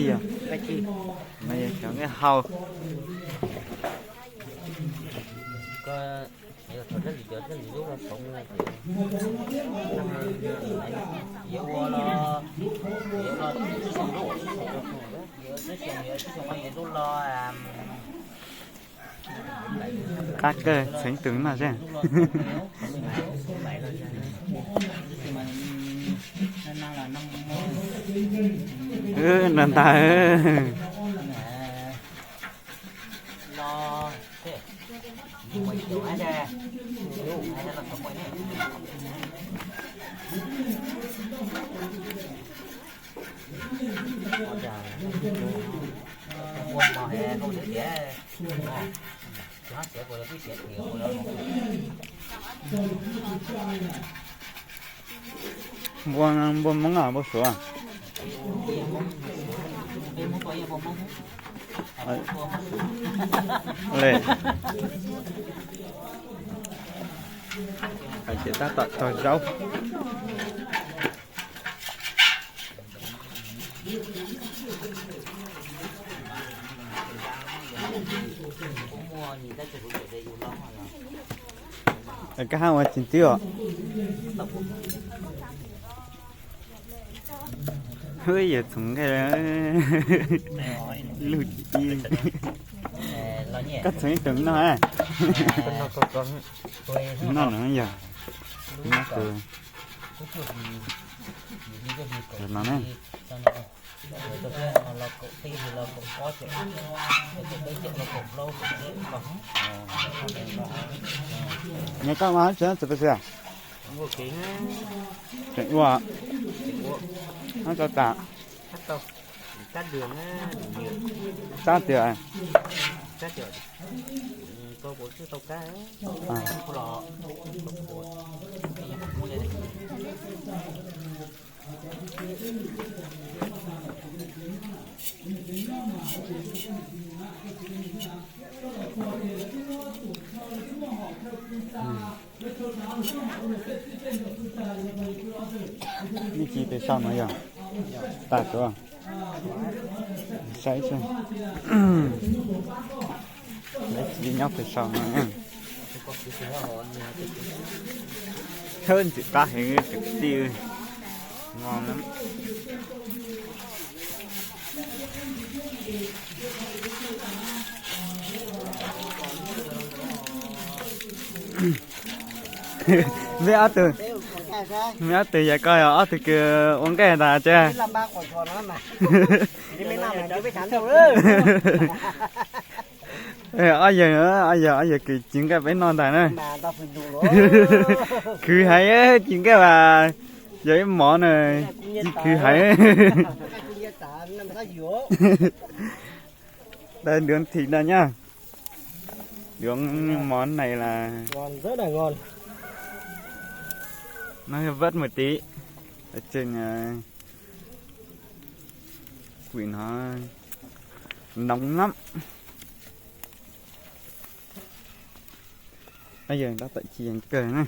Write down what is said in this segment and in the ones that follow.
Yog, no yog cov nqaij hau. Qab kawg, txheev tus noj seb. Nrog ntag. Npua, npua Hmoob los npua Suav? Li, ces tab tom tog zaub. Koj hab ua tsis twb os. Hwb, yawg txhoov nqaij lug tsis ib. Koj txhoov ib tug noj. Noj no yog, noj tus, no ne. Nyob koj mas tseem txawj pes xwb. Tseem ua, no tau tas. Tab tias Ib tsis pes sau no yog tas tuav, saib seb. Lawv tsis nyob pes sau no. Thawb ntxim qab heev kwv tij, no na. Meb ob tug, meb ob tug yog koj yog ob tug kws ua nqaij ntag tsev. Ob yawg, ob yawg, ob yawg kws ci nqaij peb noj ntag na. Khwv heev, ci nqaij mas yog ib mov na, ci khwv heev. Dai duav thim ntag nyab. Duav mov nais las. Nó rất mùi tí. Ở trên, ờ, quỷ nó nóng lắm. Bây giờ tao tận chi ăn cờ này.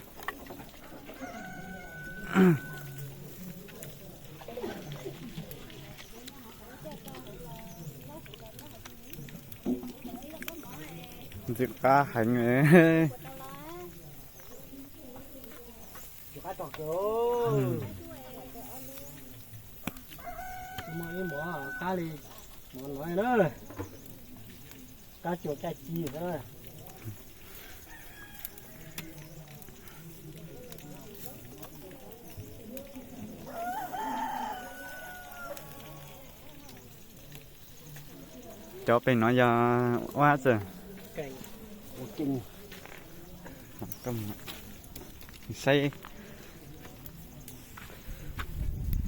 Ntxim qab heev. Ib mov qab li mov no na, qab cua caj ci xwb. Cov pem no yog ua hab txawm saib,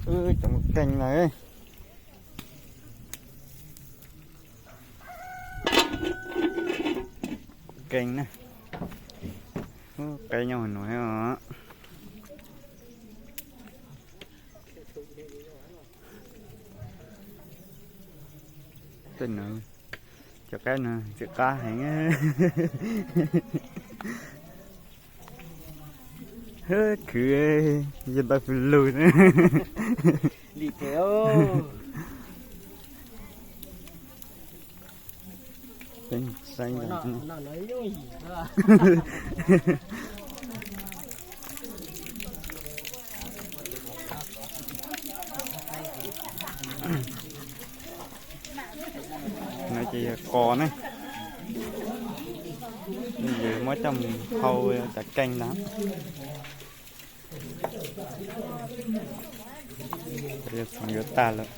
wb cov mus keeg lawm. Keeg na, qe nyob hauv no os. Tej no cov qaib no ntxim qab heev. Khwv yog ntau pw lug. Lim tiag. Saib ntawm no ces yog qos ne, yus muab coj mus hau cov keeg ntag. Txhoov yuav tag lawm.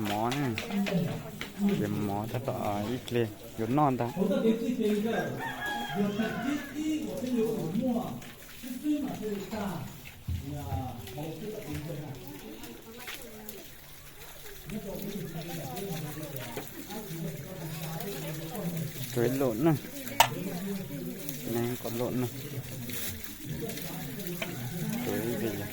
Mov ne, ces mov tab tom ib pliag yuav noj ntag. Tsuav ib lum na, qos lum na, tsuav ib pliag.